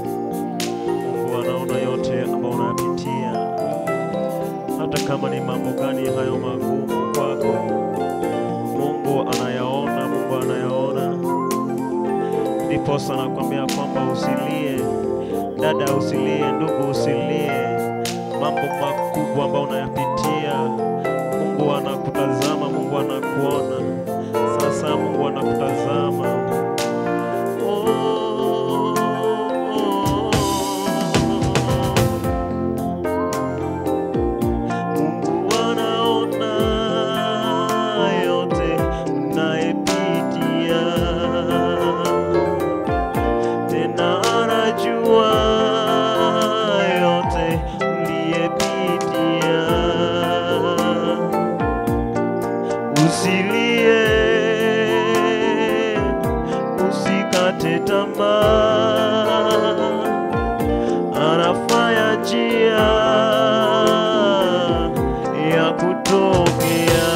Mungu anaona yote ambayo unayapitia, hata kama ni mambo gani hayo magumu kwako, Mungu anayaona, Mungu anayaona. Ndiposa nakwambia kwamba usilie, dada usilie, ndugu usilie. Mambo makubwa ambayo unayapitia, Mungu anakutazama, Mungu anakuona. Sasa Mungu anakutazama. Oh, oh, oh. Mungu anaona yote unayepitia, tena anajua yote uliyepitia. Usilie, usikate tamaa, anafanya njia ya kutokea.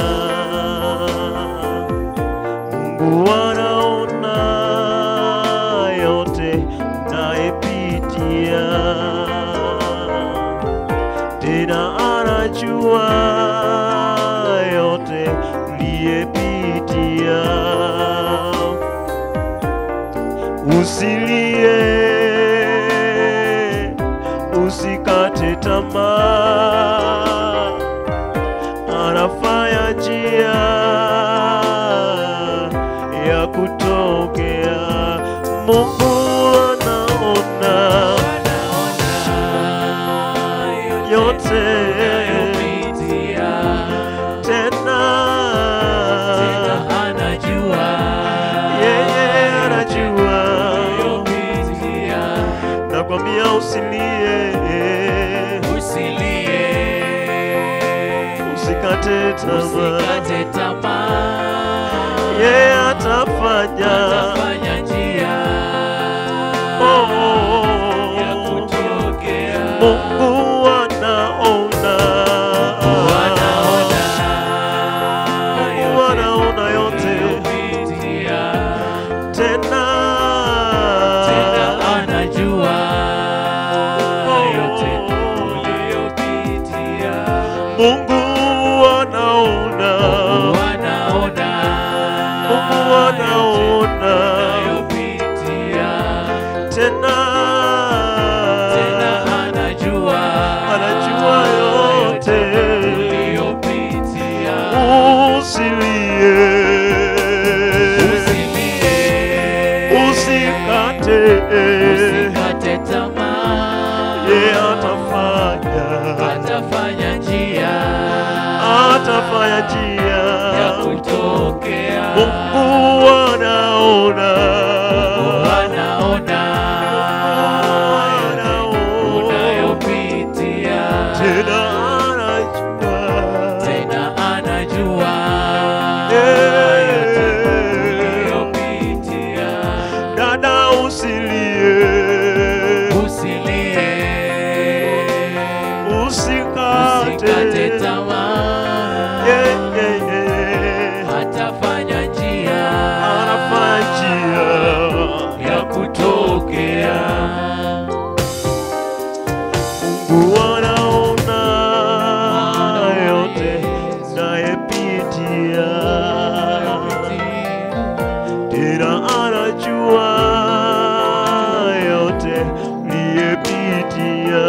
Mungu anaona yote unayepitia, tena anajua yote uliyepitia. Usilie, usikate tamaa, anafanya njia ya kutokea. Mungu anaona yote unayopitia, tena tena anajua yeye anajua. unayopitia. Nakwambia usilie, Usilie, usikate tamaa, usikate tamaa, yeye atafanya. atafanya njia Oh, oh, oh. ya kutokea. Mungu anaona, Anaona Mungu anaona yote unayopitia, tena tena anajua yote uliyopitia. Mungu anaona, Anaona Mungu anaona unayopitia, tena tena anajua anajua yote. uliyopitia. Usilie, Usilie, usikate, usikate tamaa, yeye atafanya, atafanya njia atafanya njia. ya kutokea. Mungu anaona, Anaona anaona unayopitia, tena anajua, tena anajua yote uliyopitia. Dada usilie, Usilie, usikate, usikate tamaa, Yeah. atafanya njia Anafanya njia ya kutokea. Mungu anaona yote nayepitia, tena anajua yote uliyepitia.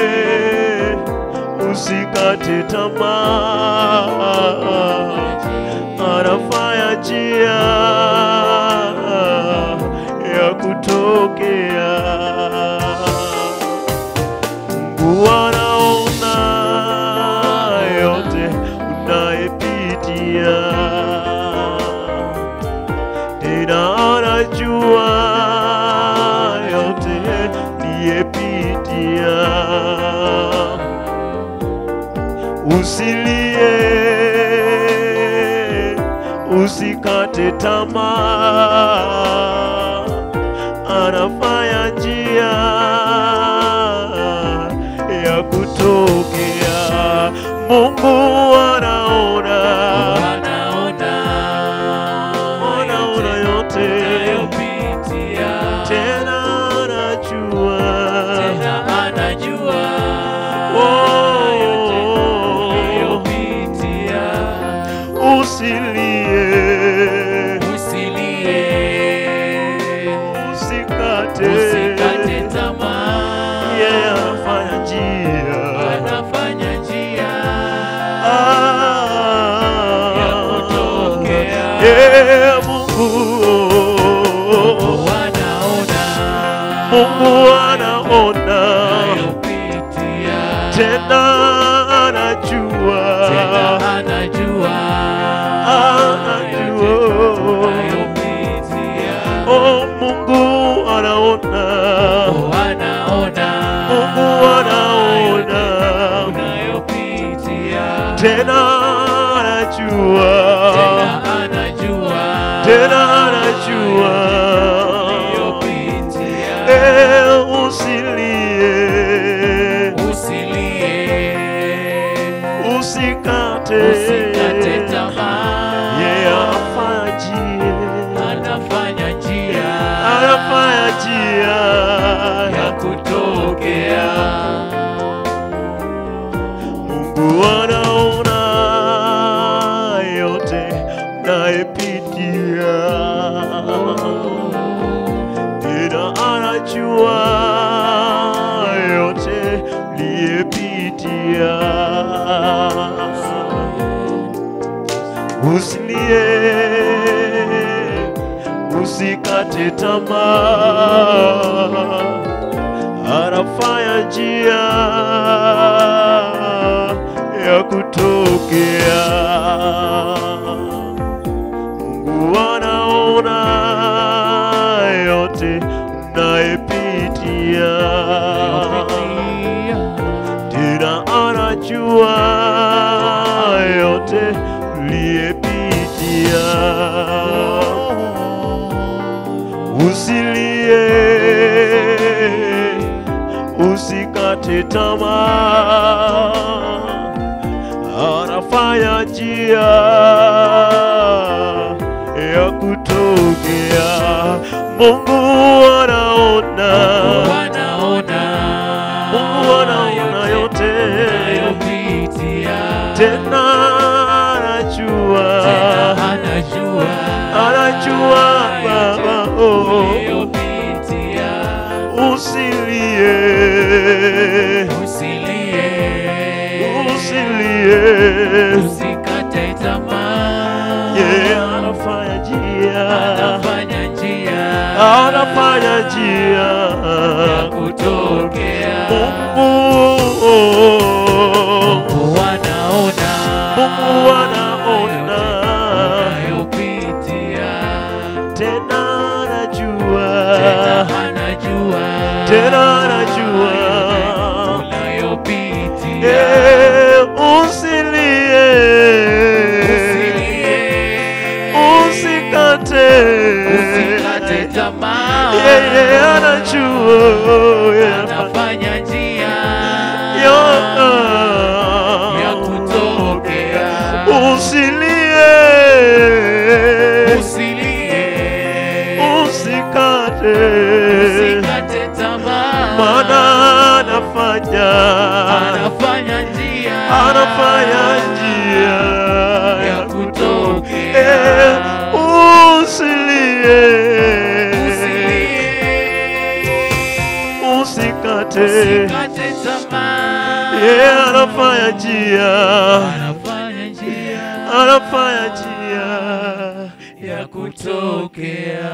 Usilie, usikate tamaa, anafanya njia ya kutokea. Mungu anaona yote unayepitia, tena anajua yote uliyepitia. Usilie, usikate tamaa, anafanya njia ya kutokea. Mungu anaona, Anaona anaona yote unayopitia. Tena anajua. Tena anajua Oh. yote unayopitia. Usilie, Usilie, usikate, usikate tamaa. Yeye anafanya njia. Anafanya njia Ah, ya kutokea. Yeah, Mungu, Mungu anaona Mungu anaona, unayopitia. tena anajua, Tena anajua anajua. unayopitia. Oh, Mungu anaona, Mungu anaona Mungu anaona, unayopitia. tena anajua, Tena anajua tena anajua. unayopitia. Eh, usilie, Usilie, usikate, usikate tamaa. Yeye anafanya njia, Anafanya njia anafanya njia ya kutokea. Mungu anaona yote nayepitia, tena anajua yote liyepitia. Usilie, usikate tamaa, anafanya njia ya kutokea. Mungu anaona yote nayepitia, tena anajua yote uliyepitia. Usilie, usikate tamaa, anafanya njia ya kutokea. Mungu anaona, Mungu anaona Mungu anaona yote, unayopitia. tena anajua, Tena anajua anajua Baba, oh. unayopitia. Usilie, Usilie, usilie, usikate tamaa. yeye anafanya njia, Anafanya njia anafanya njia ya kutokea. Mungu, Mungu anaona Mungu anaona, unayopitia. tena anajua, Tena anajua tena anajua. unayopitia. Eh, usilie, Usilie, usikate, usikate tamaa. Yeye anajua, yeye Anafanya njia Yo, ya kutokea. Usilie, Usilie, usikate, usikate tamaa. maana anafanya, Anafanya njia anafanya njia ya kutokea. Eh, usilie, Usilie, usikate, usikate tamaa. yeye anafanya njia, Anafanya njia anafanya njia ya kutokea.